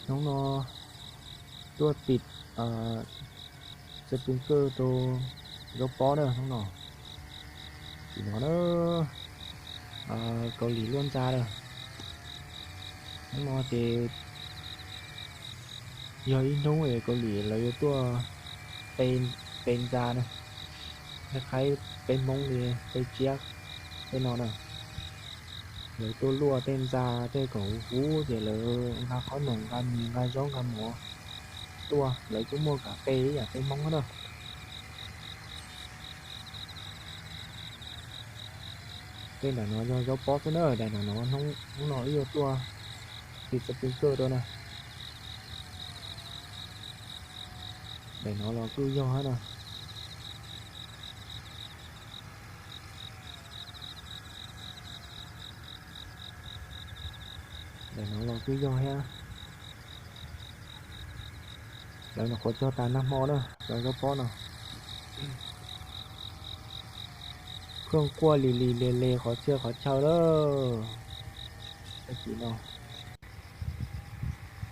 Hnub no tuaj tim sprinkler rau zaub pob na hnub no. Tim no na, Kaus Lim luaj ntxa na. Hnub no ces yog ib hnub es Kaus Lim lawv yuav tuaj pe ntxa na, qhaib qhaib peb Hmoob li pe tsiab tej no na. Lawv tuaj luaj tej ntxa tej kom huv huv ces lawv nqa qhob noom nqa mis nqa zaub nqa mov tuaj, lawv kuj muaj kam pe ib yam peb Hmoob na. Tej nram no yog zaub pob xwb na, daim nram no hnub no wb yuav tuaj tim sprinkler rau na. Daim no los kuj yog na. Daim no los kuj yog thiab. Lawv nyuam qhuav cog tas nag hmo na, cov zaub pob no. Khoom quaj lis lis le le qhov txhia qhov chaw lawm. Tag kis no,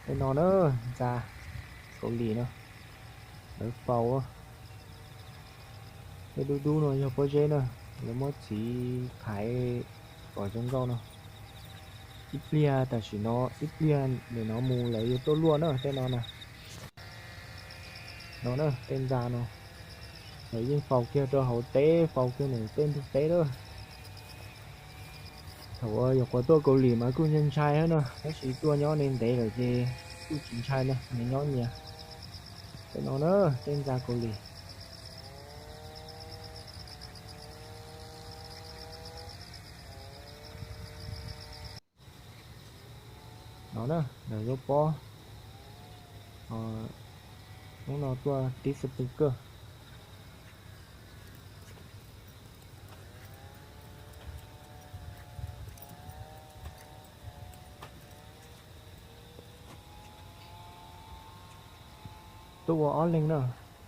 tej no na, ntxa Kaus Lim no, lawv faus. Tej dub dub no yog pob zeb na, lawv muab txiv thaiv kom zoo nkauj no. Ib pliag tam sim no, ib pliag nim no mus lawv yuav tuaj luaj na tej no na. No na, tej ntxa no lawv yeej faus kiag rau hauv teb, faus kiag ntawm tej ntug teb lawm. Thaum uas nyuam qhuav tuaj Kaus Lim mas kuj ntshai ntshai thiab na, tab sis tuaj nyob ntev ntev lawm ces kuj tsis ntshai na, nyias nyob nyias. Tej no na, tej ntxa Kaus Lim. No na, lawv zaub pob. Hnub no tuaj tib sprinkler. Tuaj ua ob leeg na,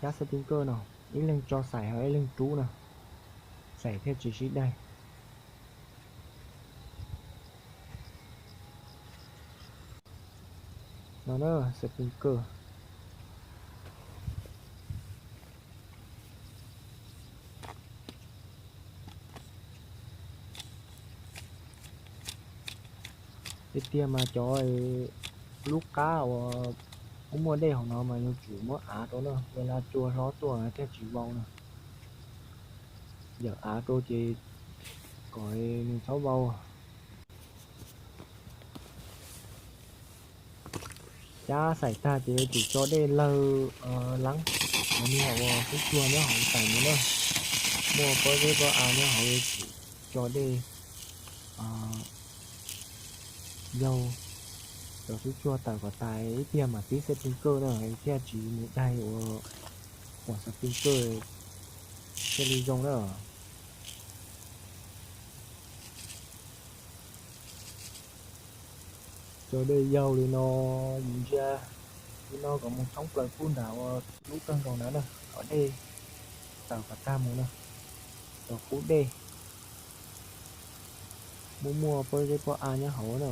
cab sprinkler no, ib leeg tso xaim ho ib leeg rub na, xaim thiaj tsis sib daig. No na, sprinkler. Tiag tiag mas cov lub qab uas muaj muaj dej hauv no mas yuav tsum muab av rau na, ua li cua hlob tuaj thiaj tsis vau na. Yawm av rau ces kom nws txhob vau. Cab xaim tag ces yuav tsum tso dej lawg leeb, mas nws ho ua xub tsuag nyob hauv xaim no na. Muaj pob zeb pob av nyob hauv yuav tsum tso dej yaug cov xub tsuag tawm kom tas ib pliag mam tib sprinkler na, thiaj tsis mus daig ua, ua sprinkler thiaj li zoo na. Cov dej yaug li no, yus ntsia li no kom mus thoob plaws pub nram ua lub kawg nkaus ntawd na, kom dej tawm kom tag mus na, kom kub dej. Muaj muaj pob zeb pob av nyob hauv na.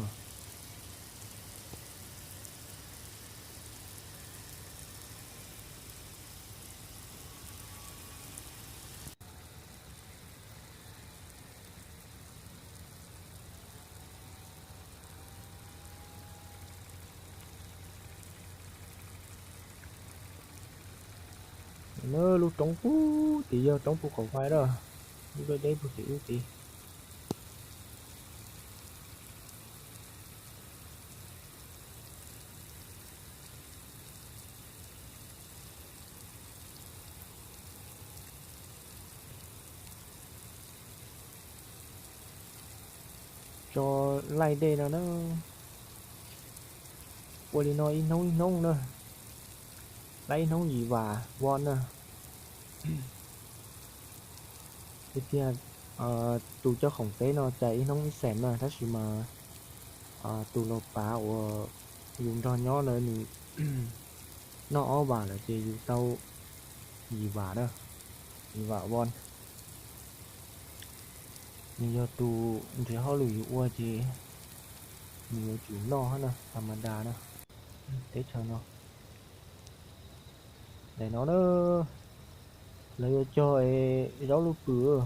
Lub roob pub tim yog roob pub qaum fais lawm, lub deb deb pub tim ub tid. Tso laij dej no na. Ua li no ib hnub ib hnub na, laij ib hnub yim vam von na. Tiag tiag, tus coj khoom teb no cais ib hnub ib xees na, tab sis mas tus laus pav uas yus nrog nyob ntawd nws noj ob vam lawm ces yus tau yim vam na, yim vam von. Nws yog tus nrhiav hauj lwm yus ua ces nws yuav tsum noj na, tha ma da na. Teb chaws no, daim no na, lawv yuav cog zaub lub pwm.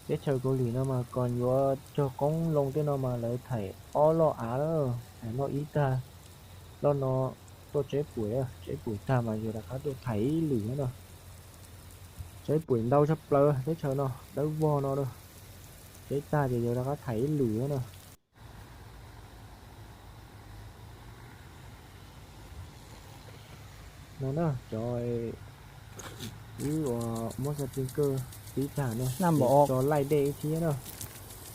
Teb chaws Kaus Lim no mas kom yuav cog qoob loo tej no mas lawv thaim ob loj av na, thaim loj ib tag, loj no tuaj tseb puam, tseb puam tag mas yog rov qab tuaj thaim ib lwm na. Tseb puam ntau tshaj plaws teb chaws no, dawb vog no na. Tseb tag ces yog rov qab thaim ib lwm na. No na, cov wb uas muab xas plig kawj tib tag na, tso laij dej thiab na.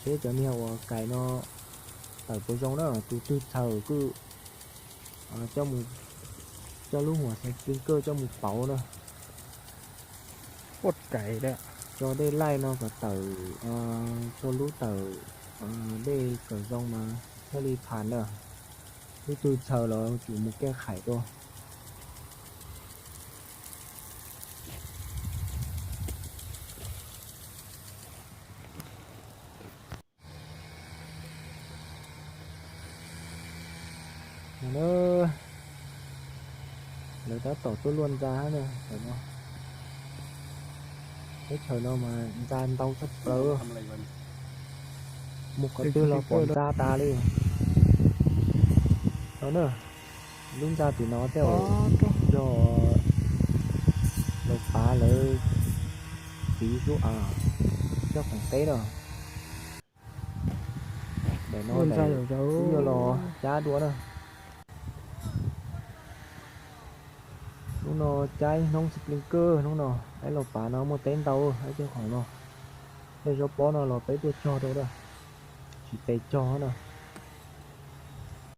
Seb cov niag uas kais no tawm puas zoo na, tus twg txhaws kuj coj lub huam xas plig kawj coj mus pauv na. Tso dej laij no kom tawm, tso lub tawm dej kom zoo mas thiaj li pham na. Lub twg txhaws los tsum mus kiaj qhais dua. Lawv tab tom tuaj luaj ntxa na, teb chaws no mas ntxa ntau tshaj plaws, mus qhov twg los pom ntxa tas li. No na, lub ntxa tim no tej zaum yog Lauj Pav lawv txiv xub as coj khoom teb na. Daim no daim xub yuav los cab dua na. Hnub no cab ib hnub xas plig kawj hnub no, ib Lauj Pav no muaj teb ntau ib cov khoom no. Tej zaub pob no los peb tuaj cog rau na, tsis tes cog na.